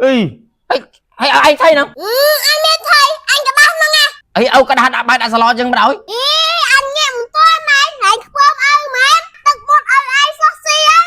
អីហើយហើយឲ្យឯងថៃហ្នឹង អឺអញមានថៃអញកដាស់ហ្នឹងណា អីឪកដាស់ដាក់បាយដាក់សឡចឹងបណ្ដោយ អីអញញាក់មិនទាន់ឯងហើយខ្ពើមឪមែនទឹកមុតឪឯងសោះស៊ីហើយ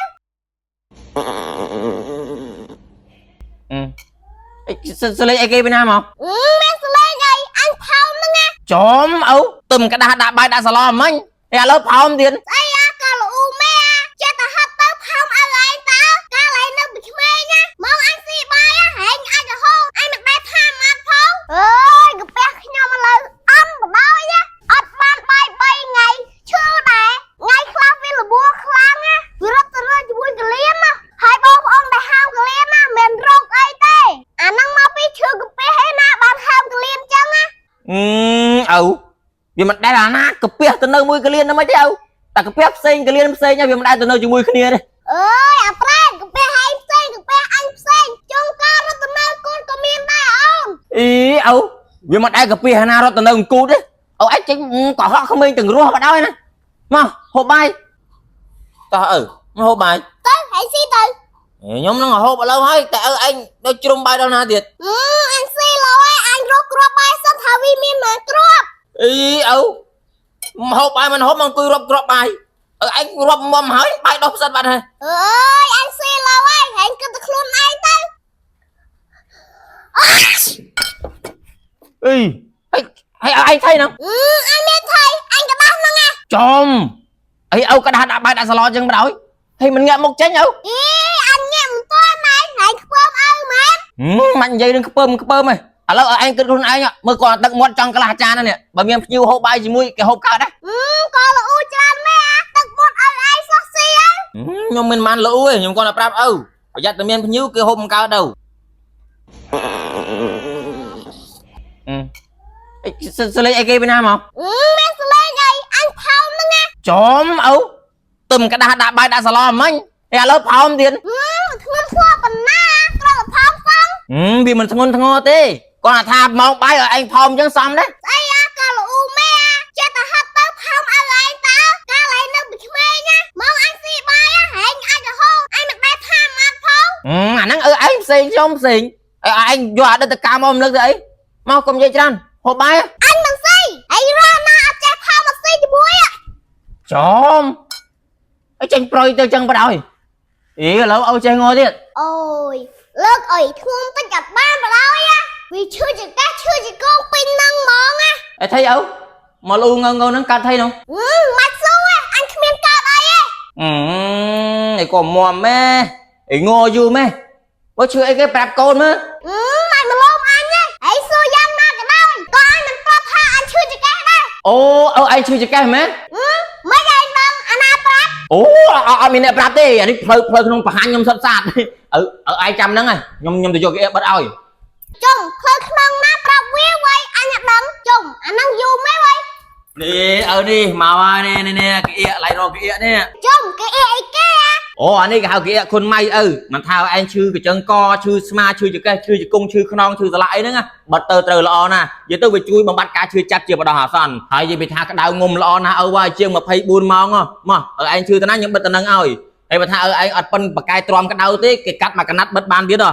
អីសលេងអីគេពីណាមក អឺមានសលេងអីអញផោមហ្នឹងណា ចំឪទឹមកដាស់ដាក់បាយដាក់សឡមិញហើយឥឡូវផោមទៀត ស្អីអាក៏លូម៉ែអាចេះតែហត់ទៅផោមឪឯងតើកាលឯងនៅពីក្មេងណាមកអញស៊ីបាយហែងអាចរហូតអញមិនដែលថាម៉ាត់ផងអើយកាពះខ្ញុំឥឡូវអំបដោយណាអត់បានបាយ3ថ្ងៃឈឺដែរថ្ងៃខ្លះវាលបួខ្លាំងណាវារត់ទៅរើជាមួយកលៀនណាហើយបងប្អូនដែលហើមកលៀនណាមិនរោគអីទេអាហ្នឹងមកពីឈឺកាពះឯណាបានហើមកលៀនចឹងណា អឺឪវាមិនដែលអាណាកាពះទៅនៅមួយកលៀនហ្នឹងមិនទេឪតែកាពះផ្សេងកលៀនផ្សេងហើយវាមិនដែលទៅនៅជាមួយគ្នាទេ អើយអាប្រែកាពះឯងផ្សេងកាពះអញផ្សេងចុងកាលរត់ទៅនៅកូនក៏មានដែរអូន អីឪវាមិនដែលកាពះអាណារត់ទៅនៅអង្គូតទេឪឯងចេញកុហកក្មេងទាំងរស់បណ្ដោយណាមកហូបបាយតោះឪមកហូបបាយ ទៅឯងស៊ីទៅ ខ្ញុំនឹងហូបឥឡូវហើយតែឪឯងដូចជ្រុំបាយដល់ណាទៀត អឺអញស៊ីឡើយអញរកគ្រាប់បាយសិនថាវាមានប៉ុន្មានគ្រាប់ អីឪមកហូបបាយមិនហូបមកអង្គុយរាប់គ្រាប់បាយឪឯងរាប់មុំហើយបាយដោះផ្សិតបាត់ហើយ អើយអញស៊ីឡើយឯងគិតតែខ្លួនឯងទៅ អីហើយហើយឲ្យឯងថៃហ្នឹង អឺអញមានថៃអញកដាស់ហ្នឹងណា ចំអីឪកដាស់ដាក់បាយដាក់សឡចឹងបណ្ដោយហើយមិនងាកមុខចេញឪ អីអញញាក់មិនទាន់ឯងហើយខ្ពើមឪមែន មិននិយាយនឹងខ្ពើមខ្ពើមឯងឥឡូវឲ្យឯងគិតខ្លួនឯងមើលគាត់ទឹកមាត់ចង់ក្លាស់ចានហ្នឹងនេះបើមានភ្ញៀវហូបបាយជាមួយគេហូបកើតដែរ អឺក៏លូច្រើនមែនអាទឹកមុតឪឯងសោះស៊ីហើយ ខ្ញុំមិនបានលូទេខ្ញុំគាត់តែប្រាប់ឪប្រយ័ត្នតែមានភ្ញៀវគេហូបមិនកើតទៅអីសលេងអីគេពីណាមក អឺមានសលេងអីអញផោមហ្នឹងណា ចំឪទឹមកដាស់ដាក់បាយដាក់សឡមិញហើយឥឡូវផោមទៀត អឺធ្ងន់ធ្ងរប៉ុណ្ណាគ្រាន់តែផោមសង វាមិនធ្ងន់ធ្ងរទេគាត់ថាម៉ោងបាយឲ្យឯងផោមអញ្ចឹងសមដែរ ស្អីអាក៏លូម៉ែអាចេះតែហត់ទៅផោមឪឯងតើកាលឯងនៅពីក្មេងណាមកអញស៊ីបាយហែងអាចរហូតអញមិនដែលថាម៉ាត់ផង អាហ្នឹងឪឯងផ្សេងខ្ញុំផ្សេងឲ្យឯងយកអតីតកាលមករំលឹកទៅអីមកកុំនិយាយច្រើនហូបបាយ អញមិនស៊ីឯងរកណាអត់ចេះផោមមកស៊ីជាមួយ ចំអីចេញប្រុយទៅចឹងបដ ாய் អីឥឡូវឪចេះងទៀត អូយលើកអុយធ្ងន់តិចអត់បានបដ ாய் អាវាឈឺចង្កេះឈឺចង្គង់ពេញហ្នឹងហ្មងណា អីថៃឪមកលូងងងហ្នឹងកាត់ថៃនោះ អឺម៉ាច់ស៊ូអញគ្មានកើតអីទេ អឺអីក៏មមម៉ែអីងយូរម៉ែបើឈឺអីគេប្រាប់កូនមើល អឺម៉ាច់មកលោមអញទេឯងស៊ូយ៉ាងណាក៏ដោយក៏អញមិនប្រាប់ថាអញឈឺចង្កេះដែរ អូឪឯងឈឺចង្កេះមែន អឺមិនឯងដឹងអាណាប្រាប់ អូអត់មានអ្នកប្រាប់ទេអានេះផ្លូវផ្លូវក្នុងបង្ហាញខ្ញុំសុទ្ធសាធឪឪឯងចាំហ្នឹងហើយខ្ញុំទៅយកគេបិទឲ្យ ចុងផ្លូវក្នុងណាប្រាប់វាវៃអញអត់ដឹងចុងអាហ្នឹងយូរមែនវៃ នេះឪនេះមកហើយនេះនេះគេអៀកឡៃរកគេអៀកនេះ ចុងគេអីអីគេអា អូអានេះគេហៅគេអៀកគុណម៉ៃឪមិនថាឯងឈឺកញ្ចឹងកឈឺស្មាឈឺចង្កេះឈឺជង្គង់ឈឺខ្នងឈឺសន្លាក់អីហ្នឹងបិទទៅត្រូវល្អណាស់និយាយទៅវាជួយបំបត្តិការឈឺចាប់ជាបណ្ដោះអាសន្នហើយនិយាយពីថាក្តៅងុំល្អណាស់ឪហើយជាង24ម៉ោងមកឪឯងឈឺទៅណាខ្ញុំបិទទៅនឹងឲ្យហើយបើថាឪឯងអត់ប៉ិនបកកែទ្រាំក្តៅទេគេកាត់មកកណាត់បិទបានទៀតហ៎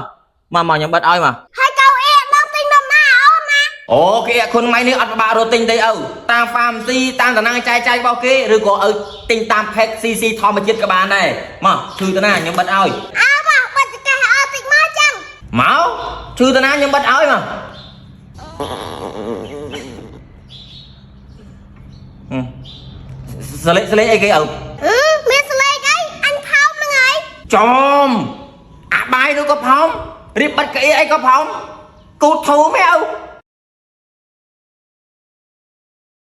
មកមកខ្ញុំបិទឲ្យមក ហើយកៅអីដឹងទិញនំណាអូនណា អូគេអគុណម៉ៃនេះអត់ពិបាករកទិញទេឪតាម pharmacy តាមតំណាងចែកចាយរបស់គេឬក៏ឪទិញតាម page CC ធម្មជាតិក៏បានដែរមកឈឺតាណាខ្ញុំបិទឲ្យ អើមកបិទចង្កេះឲ្យអត់តិចមកចឹង មកឈឺតាណាខ្ញុំបិទឲ្យមកសលេងសលេងអីគេឪ អឺមានសលេងអីអញផោមហ្នឹងហើយ ចំអាបាយនោះក៏ផោមរៀបបិទកៅអីអីក៏ផោមគូធូមែឪ